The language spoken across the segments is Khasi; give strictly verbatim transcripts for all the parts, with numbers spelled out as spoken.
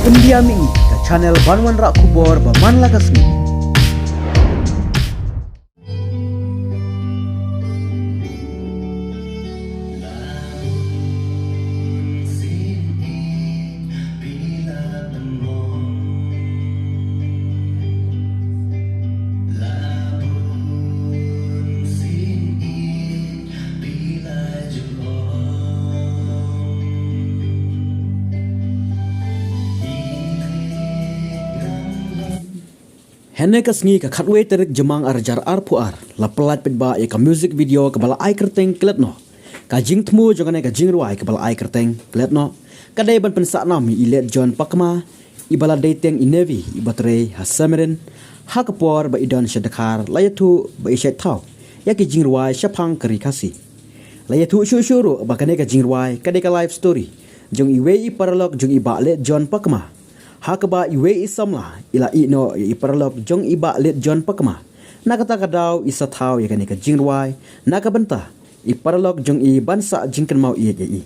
India Mini, ka channel ban wanrah khubor ba man la ka sngi. Hynne ka sngi ka khatwei tarik Jymmang arhajar arphew ar, la pyllait paidbah ïa ka music video kaba la ai kyrteng Klet Noh. Ka jingthmu jong kane ka jingrwai kaba la ai kyrteng Klet Noh ka dei ban pynsah nam ïa i Late John Pakma, iba la dei teng i Navy iba trei ha submarine, ha ka por ba i don sha Dkhar la ïathuh ba i shait thaw ïa ki jingrwai shaphang ka Ri Khasi. La ïathuh shuh shuh ruh ba kane ka jingrwai ka dei ka life story jong iwei i paralok jong i Bah Late John Pakma, ha kaba iwei i samla i la ïeh noh ïa i paralok jong i Bah Late John Pakma. Na kata ka daw i sa thaw ïa kane ka jingrwai na ka bynta i paralok jong i ban sah jingkynmaw ïeit ïa i.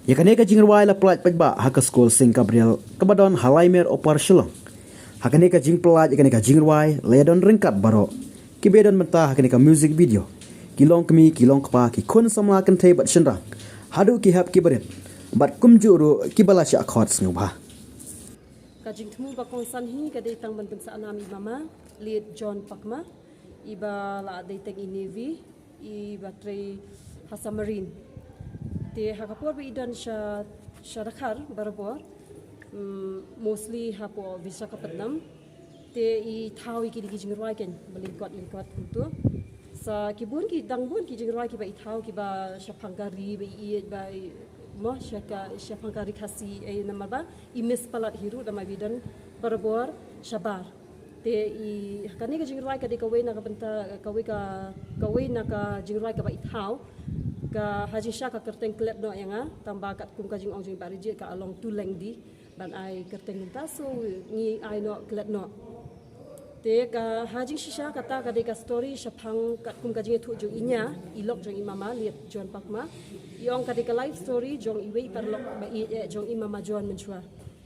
Ïa kane ka jingrwai la pyllait paidbah ha ka skul Saint Gabriel kaba don ha Laimer Upper Shillong. Ha kane ka jingpyllait ïa kane ka jingrwai la ïadon ryngkat baroh kiba ïadon bynta ha kane ka music video, ki longkmie, ki longkpa, ki khun samla kynthei bad shynrang, haduh ki hep ki barit, bad kumjuh ruh kiba la shah khot sngewbha. Ka jingthmu ba kongsan hi ka dei tang ban pynsah nam ïa i mama, Late John Pakma, iba la dei teng i Navy, iba trei ha submarine. Te ha ka por ba i don sha, sha Dkhar barabor, mm, mostly hapoh Visakhapatnam. Te i thaw ïa kine ki jingrwai kein, ba lyngkot lyngkot kumto. Sa ki bun ki, dang bun ki jingrwai kiba i thaw, kiba shaphang ka ri ba i ïeit, ba i, mo, sha ka, shaphang ka Ri Khasi, eh, namar ba i miss palat hi ruh namar ba i don barabor shabar. Te i, kane ka jingrwai ka dei kawei na ka bynta, kawei ka, kawei na ka jingrwai kaba i thaw. Ka ha jingshisha ka kyrteng Klet Noh ïa nga, tangba katkum ka jingong jong i Bah Rijit ka long too lengthy ban ai kyrteng mynta, so ngi ai noh Klet Noh. Te ka ha jingshisha kata ka dei ka story shaphang katkum ka jingïathuh jong i nia, i lok jong i mama, Late John Pakma. I ong ka dei ka life story jong iwei i paralok ba ïeit jong i mama John mynshuwa.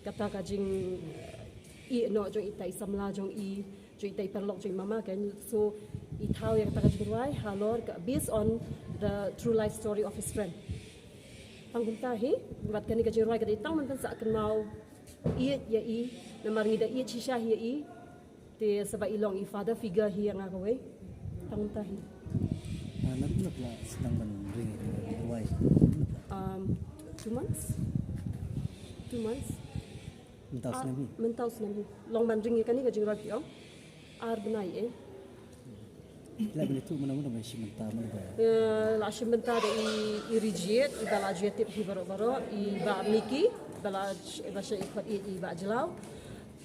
Kata ka jing ïeh noh jong ita i samla jong i, jong ita i paralok jong i mama kein. So i thaw ïa kata ka jingrwai halor ka, based on the true life story of his friend. Tang kumta hi, bad kane ka jingrwai ka dei tang ban pynsah kynmaw ïeit ïa i, namar ngi da ïeit shisha hi ïa i. Te sa ba i long i father figure hi ïa nga kawei. Tang kumta hi. Ah, naduh la sdang ban ring ïa ka jingrwai? Um, two months? Two months? Mynta u snem hi? Mynta u snem hi. Long ban ring ïa kane ka jingrwai phi ong. Ar bnai eh. La bynta tu mana mana ba shim bynta mana ba. Eh, la shim bynta da i, i Rijit, i ba la ju tip hi baroh baroh, i Bah Miki, ba la, ba sha i khot i, i Bah Jlaw,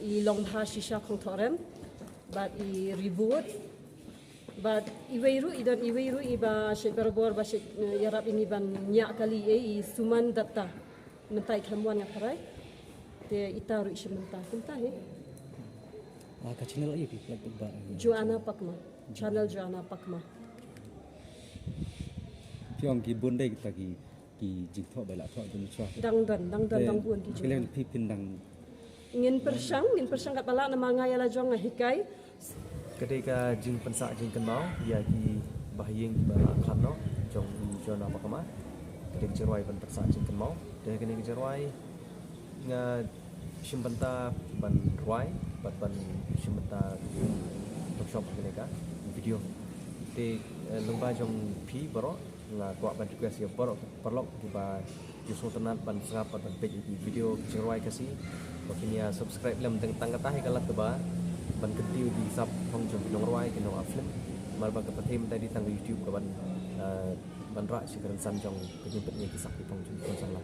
i Longbha Shisha Khongthorem, bad i Ribut, bad iwei ruh, i don iwei ruh, i ba sha barabor, ba sha, eh, ïarap ïa ngi ban ñiah kali eh, i Suman Datta. Mynta i khlem wan nga tharai. Te ita ruh i shim bynta kumta hi. Ah, ka channel aïu phi pynlait ba? Joanna Pakma. Channel Joanna Pakma. Phi ong ki bun dei kita ki, ki jingthoh ba la thoh jingthoh. Dang don, dang don, dang bun ki jingthoh. Phi phin dang Ngin pyrshang, ngin pyrshang katba lah namar nga ïa la jong nga hikai. Ka dei ka jingpynsah jingkynmaw ïa ki bahaïing kiba la khlad noh jong i Joanna Pakma. Ka dei ka jingrwai ban pynsah jingkynmaw. Te kane ka jingrwai nga shim bynta ban rwai bad ban shim bynta workshop kane ka video. Te, eh, lyngba jong phi baroh nga kwah ban request ïa baroh paralok kiba ju sngewtynnat ban sngap bad ban peit ïa ki video ki jingrwai Khasi ba kin ïa subscribe lem, tang kata hi ka lad kaba ban kyntiew ïa ki sap phong jong ki nongrwai, ki nong-ap film. Namar ba ka pyrthei mynta dei tang ka YouTube ka ban, eh, ban rah sha ka rynsan jong ka jingpeit ïa ki sap ki phong jong ki khun samla.